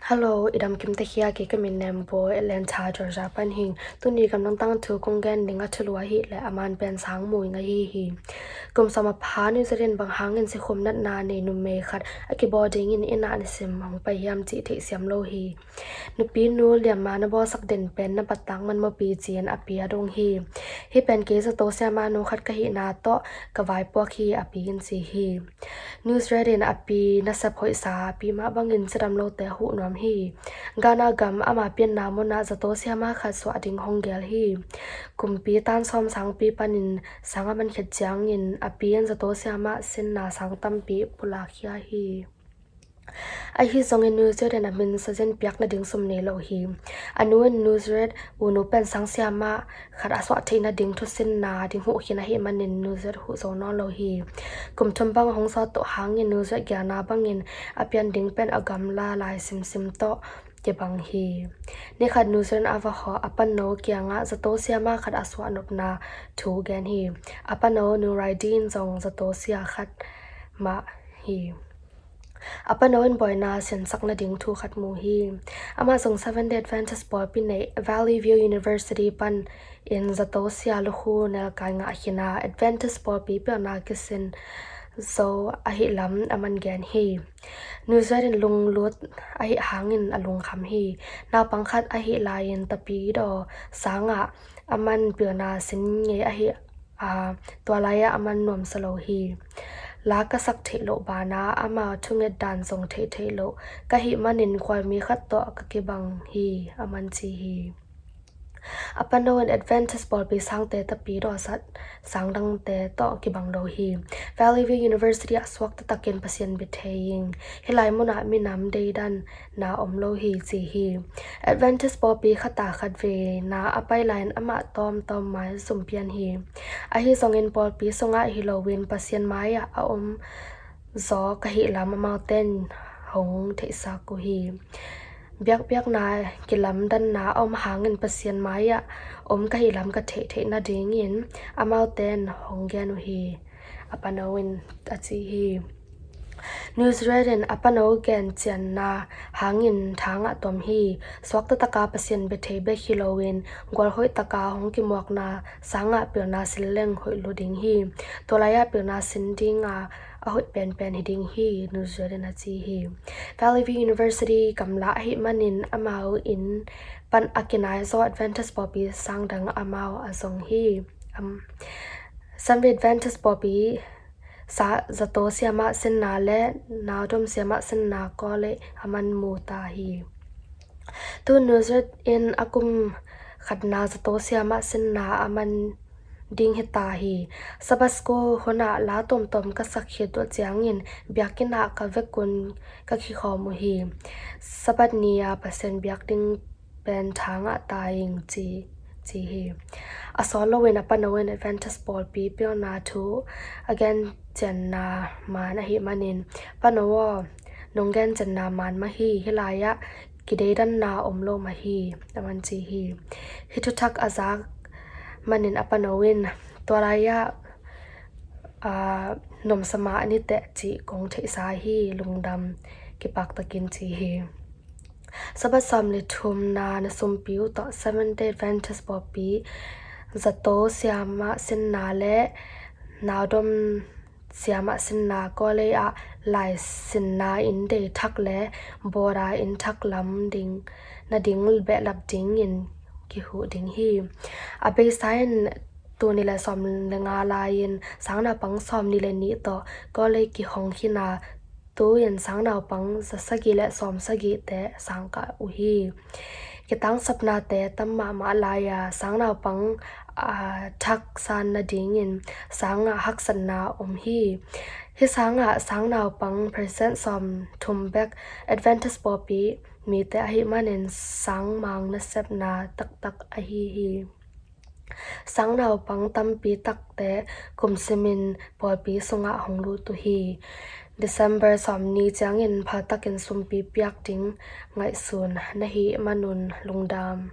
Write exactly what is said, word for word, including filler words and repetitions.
Hello, i dam kim ta hia? Kei ka min Nem Bawi, Atlanta, Georgia pan hi ing. Tuni gam dang tangthu kong gen ding a thulu ahih leh a man pen Sang Mui Ngai hi hi. Kum sawm a pha New Zealand bang hangin sikhum natna nei numei khat a kibawl dingin inn ah nisim hong pai hiam cih theihsiam lo hi. Nupi nu liamma na bawlsak den pen na pattak man mawpi ci-in a pi a dong hi. Hih pen kei zato siamah nu khat ka hihna tawh ka vaipuak hi, a pi in ci hi. Newsread in a pi nasep hoihsa, a pi mah bangin cidam lote a huh nuam hi. Ghana gam ama pianna munah zato siamah khat suah ding hong gel hi. Kumpi tan sawm sangpi panin sang a man khit ciangin a pi in zato siamah sinna sang tampi pulak khia hi. Ahi zongin Newsread in a min sazin piak nading sum nei lo hi. A nu in Newsread u nu pen sang siamah khat a suah theih nading thusinna ding huh khin ahih manin Newsread huh zo nawn lo hi. Kum thum bang hong sawt uh hangin Newsread gelna bangin a pian ding pen a gamla lai simsim tawh kibang hi. Ni khat Newsread a va hawh a pano kiangah zato siamah khat a suah nopna thu gen hi. A pano Nu Raidi in zong zato sia khat mah hi. A pano in buaina sinsak nading thu khat mu hi. Amah zong Seventh Day Adventist pawlpi neih Valley View University pan in zato sia lukhu nelkai ngah khin a, Adventist pawlpi pilna kisin zo ahih lam a man gen hi. Newsread in lunglut ahih hangin a lungkham hi. Naupang khat ahih lai-in tapidaw sangah a man pilna sin ngei ahih a, tua lai-ah a man nuamsa lo hi. La ka sak theih loh banah amau thunget dan zong theih theih loh ka hih manin khualmi khat tawh ka kibang hi, a man ci hi. A pano in Adventist pawlpi sangte tapidaw sang dangte tawh kibang lo hi. Valley View University ah suak taktakin Pasian bia thei ing. Hih lai munah minam deidan na om lo hi, ci hi. Adventist pawlpi khat ah khat vei na a pai lai-in amah tawmtawm maizum pian hi. Ahi zongin pawlpi sungah hi loin Pasian mai-ah a om zaw ka hih lam amaute in hong theihsak uh hi. Biakpiakna kilamdanna a om hangin Pasian mai-ah om ka hih lam ka theih theih nadingin amaute in hong gen uh hi, a pano in a ci hi. Newsread in a pano gen cianna hangin thangah tom hi. Suak taktaka Pasian bia thei bek hi loin gual hoih taka hong kimuakna sangah pilna sin leng hoih lua ding hi. Tua lai-ah pilna sin dinga a hoih penpen hi ding hi, Newsread in a ci hi. Valley View University gamla ahih manin amau inn pan a kinai zaw Adventist pawlpi sang dang amau a zong hi. Am, Seventh Adventist pawlpi sa zato siamah sinna le naudom siamah sinna kawlei a man mu ta hi. Tu Newsread in a kum khatna zato siamah sinna a man ding hi ta hi. Sabbath school hunah la tuamtuam ka sak khit uh ciangin biakinn ah ka vekun ka kikhawm uh hi. Sabbath ni-a Pasian biak ding pen thangah ta ing ci, ci hi. A sawt loin a pano in Adventist pawlpi pilna thu a gen cianna man ahih manin, pano aw, nong gen cianna man mah hi, hih lai-ah kideidanna om lo mah hi, a man ci hi. Hih thuthak a zak manin a pano in tua lai-ah, aa, nuamsa mah ni teh cih kong theihsa hi, lungdam kipaktakin ci hi. Sabbath sawm le thumna na sumpi uh tawh Seventh Day Adventist pawlpi zato siamah sinna le naudom siamah sinna kawlei ah laisinna inn dei thak le bawda inn thak lam ding nading behlap dingin kihuh ding hi. A beisa in tul nih le sawm le nga lai-in sang naupang sawmnih le nih tawh kawlei kihong khin a, tu-in sang naupang za sagih le sawm sagihte sang kah uh hi. Kitangsapnate tam mahmah lai-a sang naupang, aa, thak san nadingin sangah haksatna om hi. Hih sangah sang naupang percent sawm thum bek Adventist pawlpi mite ahih manin sangmang nasepna taktak ahi hi. Sang naupang tampi takte kum simin pawlpi sungah hong lut uh hi. December sawmnih ciangin phaltakin sumpi piak ding ngaihsun na hih manun lungdam.